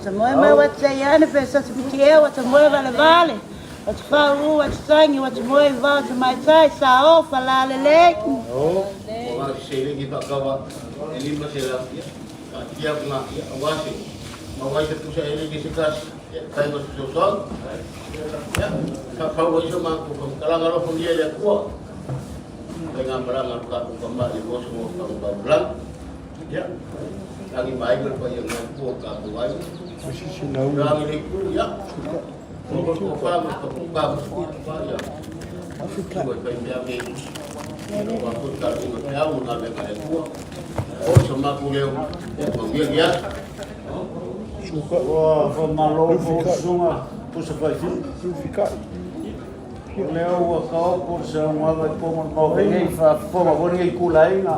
Ua moe mai ua te iane pe sa te piti e ua te moe vale vale. Ua te whau u ua te tangi ua te moe i vao te maitai sa o whalale lei. O nga seleni faakawa e 500, ia, taatia atu na, ia, aua se maua ai se pusa eleni se tasi, ia, fai ma se fesoasoani. Ia, faapau ai so matou faamatalaga alofagia e le Atua, faigamalaga a lo tatou Tama i le 28 lagi. Ia, lagi ma aiga le paia ngai tua o tatou aiga. Lagi le itu, ia, o ko ko fa ma ko ko ka fa ia. Ua fai mea me o a ko ta i te au na me ka le tua. O so ma ku leo, ia ma ngia ngia. Ua faamalo foi i le susuga Pusa Faifili. O lea ua taoto le saunoaga i totonu o le Maota nei, faafofoga foi lenei itulaiga,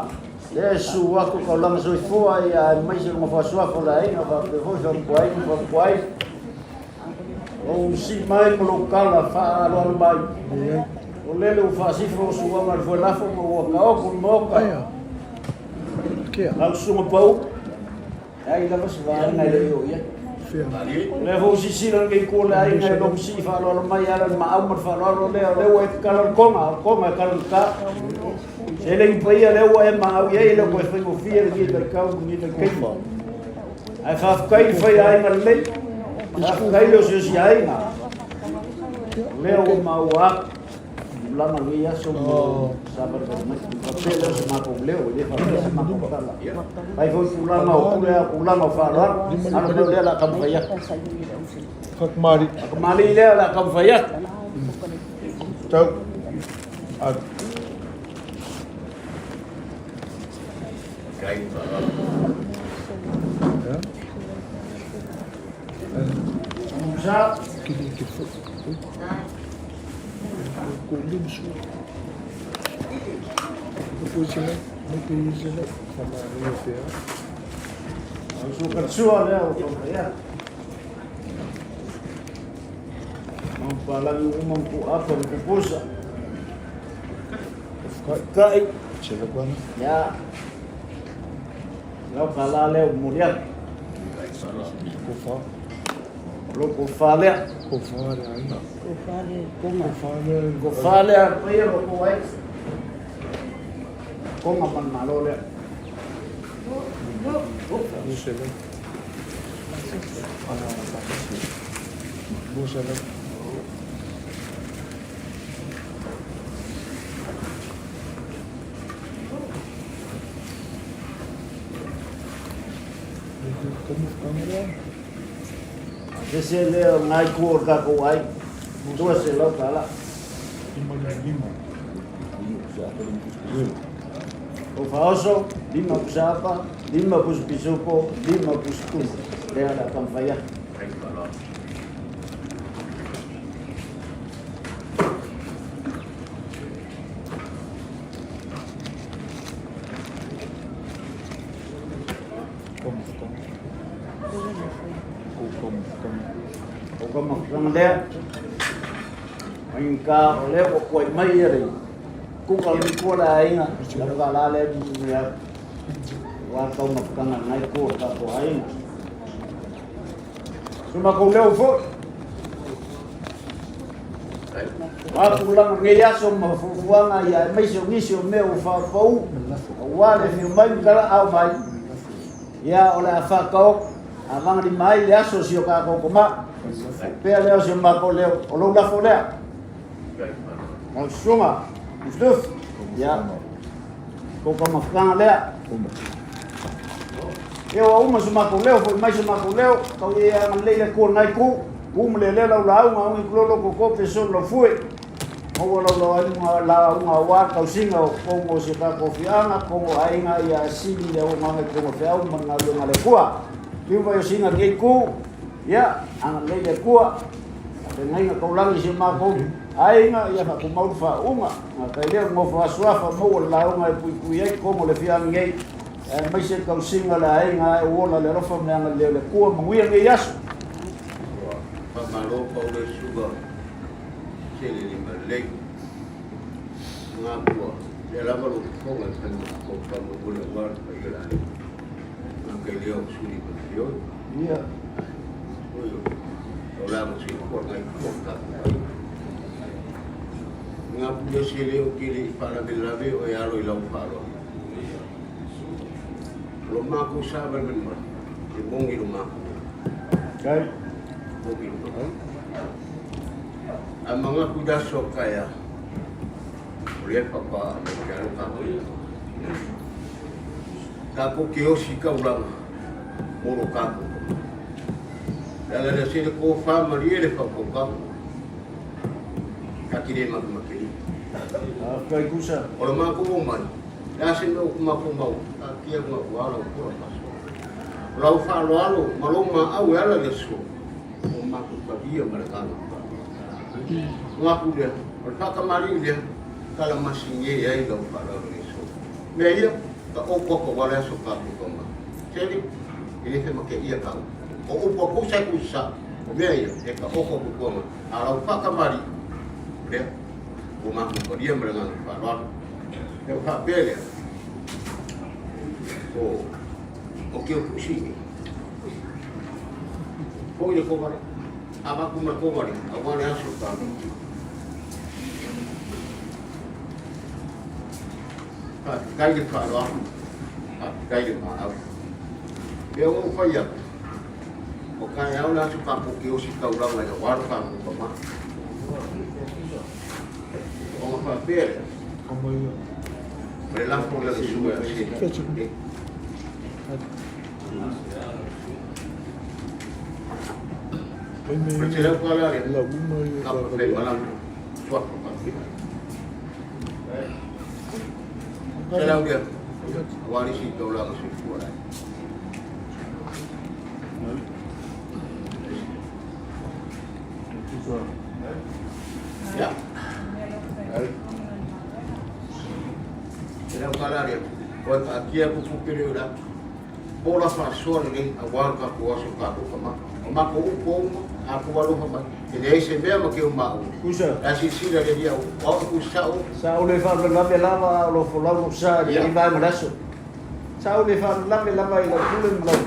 lea e susu atu le taulaga soifua aemaise le nofoasuafa o le aiga faapea foi fautuaina ma fautua ai. Lou sii mai ma lou tala faaaloalo mai, o lele ua faasifo lou suaga i le foelafo ma ua taoto le Maota. Lau susuga Pau, Leai lava se vaaiga e le i oo i ai. O lea foi ua silasila lenei itu o le aiga i lou sii faaaloalo mai e ala i le maau ma le faaaloalo lea, o lea ua e tatala le toga, o le toga e talagata. Seleni paia lea ua e maau i ai, e le o toe faigofie lenei vaitau ma lenei vaitaimi. Ae faafetai i le fai aiga lelei, faafetai le osiosi aiga, o lea ua maua atu. Tulaga o lenei aso mo savalivali mai. Faapea lea o se matou leo, e le faapea se matou tala. Fai foi tulaga o pule a tulaga o faaaloalo. Alo mai o lea o le a taumafai atu. Fakamali. Fakamali lea o le a taumafai atu. Tau. Atu. Sa. Sua lea o taumafai atu. Maupalagi uma ma puapa ma pupusa. Kai. Ya. Lau kala lea o momoli atu. Lo ko fa lea. Ko fa lea aina. Ko fa lea konga. Ko fa lea. Ko fa lea paia lo ko ai. Konga man malo lea. Musele. Musele. Se lea o ngai kua o tatou ai. 200 tala. O faaoso, 5 pusa apa, 5 pusa pisupo, 5 pusa tuma. Lea o le a taumafai atu. O ka mafutanga lea, faigata o lea ua kuai mai ia le kuka o le kua le aiga, lau ka la lea mea ua tau mafutanga ngai kua o tatou aiga. So makou leo foi. A tulaga nei aso ma fuafuaga ia aemaise o nisi o mea ua faapau aua le afio mai ma talaau mai, ia o le a faataoto a vagalima ai le aso o si o tatou tama. Pea lea o si o matou leo, o lou lafo lea. Lau susuga, Lufilufi, ia, kou taumafataga lea. Ia ua uma so matou leo, foi mai so matou leo, tau ia agalelei le Atua i lena itu, tu ma lelea lau lauga, auga i kulolo koko pe solo lau fue. Maua lau lauga lauga aua le tausiga o totonu o si o tatou afioaga, totonu o aiga ia sili le auaunaga i totonu o feau ma le galuega a le Atua. Liu mai o singa lenei itu, ia, agalelei le Atua, faafeagaiga taulagi i si o matou aiga, ia faatumau le faauuga. Gata ai lea o le nofo asuafa, maua le lauga e puipui ai totonu o le afioaga nei. Aemaise le tausiga o le aiga ae ou ola le alofa ma le agalelei o le Atua. Manuia lenei aso. Ua faamalo Paulo i suka seleni malelei. Nga ua lea lava lou fofoga i faiga o faamolemole aua le paia o le aiga. Nga kai lea o suli ma le fioi. Ia. foi o taulaga soifua ngai pua o tatou aiga. Ngā pule se le o ke le i faalavelave o e alo i lau faaaloalo. O lo mākou savalivali mai, e mogi lo mākou. Mogi lo mākou. A mangaku i le aso a taeao, o lea faatoa mai ke alo kākou. Tākou ke osi taulaga mo lo kākou tama. Le ala lea se le tofa malie le faautautaga. Ta te le makemakeli. Faafetai Kusa. O le matou omai, le a se mea o matou mau, taatia luga ua lau pula faasoa. O lau faaaloalo ma lou maau e ala i le aso, ua matou talia ma le agaga faafetai. Manatu lea, o le faatamalii lea, tala masine ai lau faaaloalo i le aso. Mea ia, ka opo atu aua le aso tatou tama. Seli, e le femakeia tau. O upu a Kusa e Kusa, o mea ia, e ka opo atu tua mai. A lau faatamalii, lea, ua matou talia ma le agaga faaaloalo. Lea ua faapea lea, o, o ke opusi, foi le kovale, avatu ma le kovale, aua le aso tatou. Faafetai le faaaloalo, faafetai le maau. Mea ua ou fai atu, o taeao le aso tatou te osi taulaga ai aua lo tatou tama. Ona faapea lea, o le lafo lea a le susuga ia Seli. O le $100 lea, kapa fai malama, suafa faapea. Selau lea, aua le isi taulaga soifua lai. Ya. $100 lea, o e taatia pupu pele o la. Pola faasoa lenei aua lo tatou aso tatou tama. O matou upu uma, a tou alofa mai, e leai se mea ma keu maua. Kusa. La silasila le Alii au, o au ku sao. Sa ou le faalavelave lava a o lou folau lou sa i lenei vaega o le aso. Sa ou le faalavelave lava i lau pule ma lau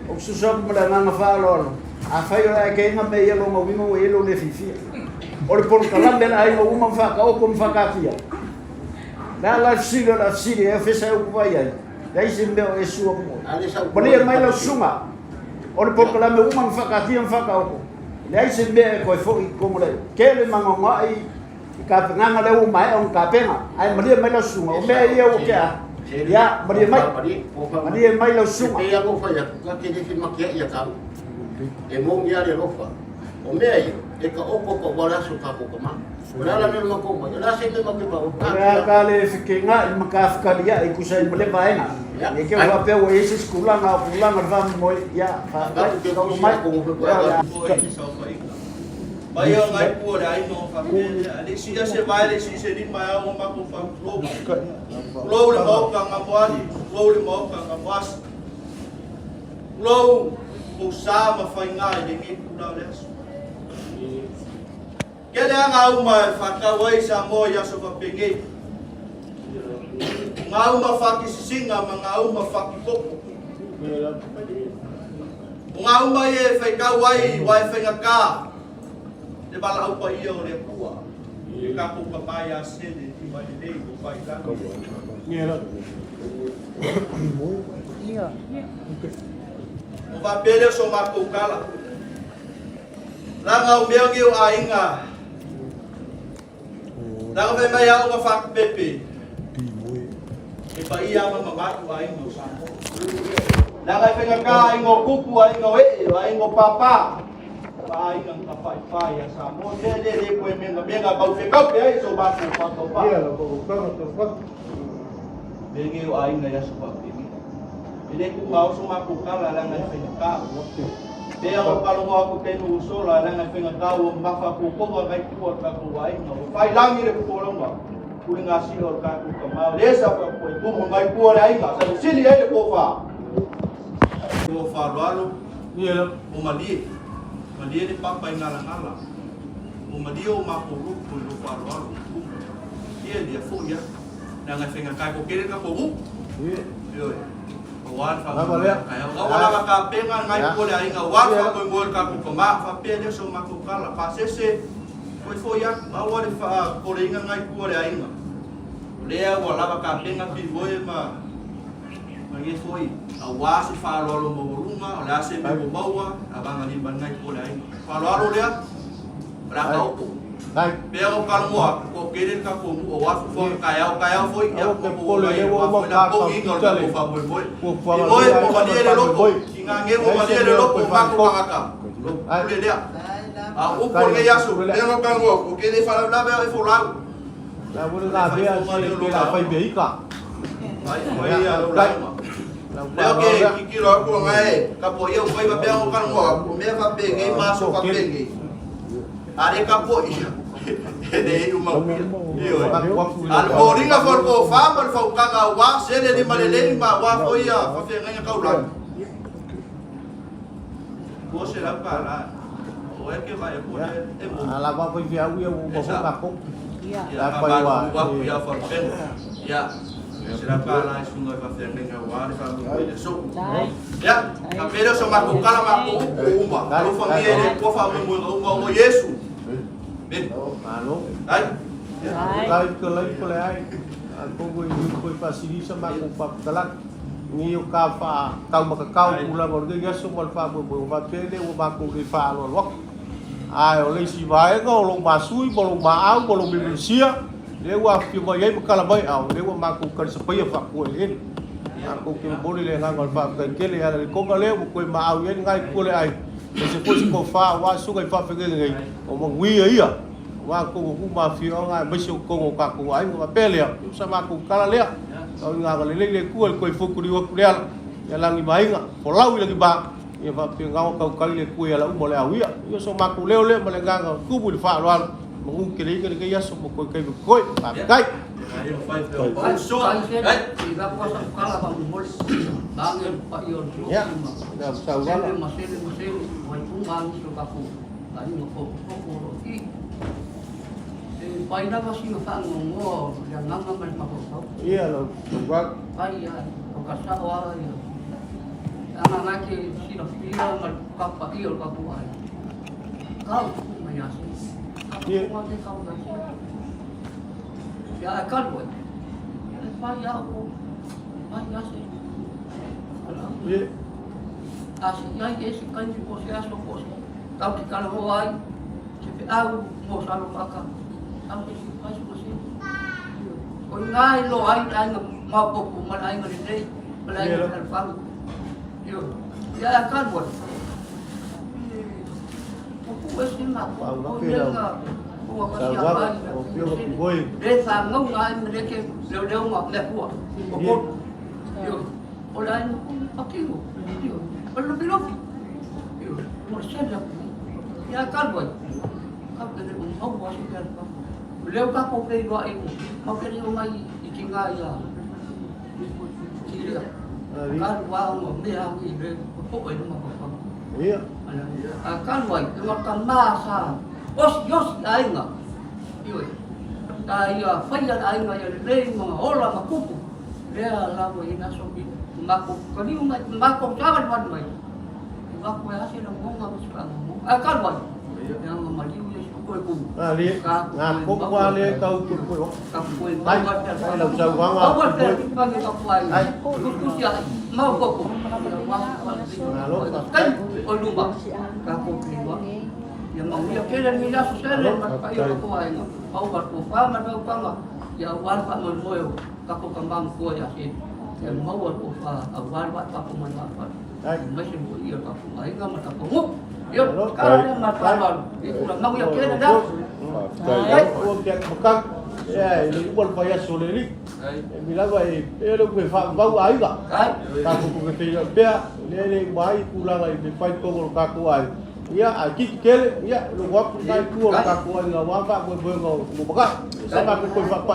Ou susu atu ma le agaga faaaloalo, afai o le aekeiga mea ia lona uiga ua i ai lou le fiafia. O le polokalame a le aiga uma ma faataoto ma faataatia. Le a la le fesili o le a fesili ai, o fea sa e upu vai ai? Leai se mea o e sua ku oe. Malie mai lau susuga, o le polokalame uma na faataatia ma faataoto, leai se mea e toe foi i totonu o le tele magaogaai i tapenaga lea ua maea ona tapena. Ae malie mai lau susuga, o mea ia ua tea, ia, malie mai, malie mai lau susuga. E pei lava ona ou fai atu, ta te le femakeai ia tau. E moni lava le alofa. O mea ia, e taoto atu aua le aso o tatou tama. O le a la le mea na matou omai? O le a se mea matou te maua? O le a ka le fekega'i ma ka fekalia'i tusa ai ma lea vaega. Ne i te i faapea ua i ai se isi tulaga o tulaga o le faamoemoe, ia, faafetai, tau mai. Mai o ngai pua le aiga o faapea lea. Le isi ia se vae le isi se lima e ao o matou faatulou. Tulou le maota Gamoali, tulou le maota Gamoasi. Tulou kou sa ma faiga i lenei itula o le aso. Kele aga uma e faatau ai Samoa i aso faapenei. O ngā uma whakisisiga ma ngā uma whakipopo. O ngā uma ia e whaikau ai wa e whaingakā le valaau paia o le Atua. E tatou tama ia Sele i mai lelei o whai langi. O faapea lea o so matou tala. Laga o mea nei o aiga. Laga fai mai aoga faakupepe. E paia ma mamalu aiga o Samoa. Laga e faigata aiga o kupu, aiga o ee, aiga o pāpā. Ma aiga na tafaifai a Samoa. Mea lea le koe megamega kaufekaufe ai so matou faatauvaa. Mea nei o aiga i aso faapeni. E le tuumao so matou tala leaga e faigata. Pea o palogo atu taimi ua sola leaga e faigata ua mamafa totoga nai tua o le tatou aiga. Ua failangi le popolauga pule gasia o le tatou tama o le sa faapua i tumu nai tua o le aiga sa fesili ai le tofa. Ua faaaloalo ua malie, malie le papa i galagala, ua malie o matou loto i lou faaaloalo i tumu. Ia lia foi atu leaga e faigata e kokele le tatou nuu. Ioe. Aua le Lava lea. faamoemoe. Aua lava tapena ngai po le aiga aua le faamoemoe o le tatou tama. Faapea lea so matou tala. Pasese, foi foi atu, aua le faapopoleina ngai tua le aiga. O lea ua lava tapena Pivoe ma lenei foi aua se faaaloalo maualuga, o le a se mea ua maua, avagalima i ngai tua le aiga. Faaaloalo lea, o le a taoto. Ai. Pea o kalomoa, ko kele le tatou nuu aua fuafuaga taeao, taeao foi, ia, Aua te ua pole mai lea ua aua uma foi la ka pogiga o le tale. tatou faamoemoe. Fuafuaga Imoe, lea ua malie le loto, faamoemoe. i gageu ua malie le loto o matou tagata. Lo Ai. pule lea. A upu o lenei aso, pea o kalomoa, ko kele faalavelave au e folau. La ua le lavea se pe la fai mea ika. Ai, mai ia lau lauga. Lau Lea faaaloalo ke lea. kikilo aku ngai, ka po ia ufai pa pea o kalomoa, o mea faapegei ma aso faapegei. A le kapoia, e le iu mau ia. Ioe. A le moliga foi o le tofa ma le faautaga aua sele limalelei ma aua foi ia faafeagaiga taulagi. $200. O e ke vai e po le e mo. A lava foi feau ia ua uma foi matou. Ia. Ia faamalulu atu ia faalupega. Ia, $100 e susuga i faafeagaiga aua le faamoemoe i le aso. Tai. Ia, faapea lea o so matou tala matou upu uma. Alofagia e le Atua faamoemoega uma o Iesu. Amene. Malo. Ai. Tai. Tai ke lai ko le ai. A kongo i niu koe faasilisa makou faamatalaga. Ni o ka faa taumakakau tulaga o lenei aso ma le faamoemoe ua faapea lea ua makou le faaaloalo atu. Ae o le isi vaega o lou masui ma lou maau ma lou miumisia lea ua afifio mai ai ma tala mai, a o lea ua makou talisapaia faapuaeleele. Makou te momoli le agaga o le faafetai tele e ala i le toga lea ua toe maau i ai lena itu o le ai. Aemaise foi se tofa aua susuga i faafeagaiga nei, o manuia ia aua totonu o nuu ma afioaga aemaise o totonu o tatou aiga. Faapea lea, o sa matou tala lea, tau ina agalelei le Atua i le toe fotoliu atu le ala ia lagi ma aiga, folau i lagi ma, ia faapena ona tautali le Atua i ala uma o le au ia. Ia o so matou leo lea ma le agaga o tumu i le faaaloalo, manu tele ina lenei aso ma toe taimi totoe. Faafetai. Ia, lau saunoaga. Ia, lau saunoaga. Ia. Ia. Saunoaga, o Afioga Pivoi. Ia. Ia. Ali, ngā koko ale kau koe koe o. Ai, ai lau saunoaga Pivoi. Ai. Malo, faafetai. Ai. Malo. Tai. Ua ke makak. Ia, e le uma le fai aso le li. E mi lava e e le ue faavau aiga. Tatou ko ke te pea, le le uma ai tulaga i le fai togo o le tatou aiga. Ia, a kiki tele, ia, logo atu nai tua o le tatou aiga aua faamoemoega o maka'i. Sa matou toe faapai.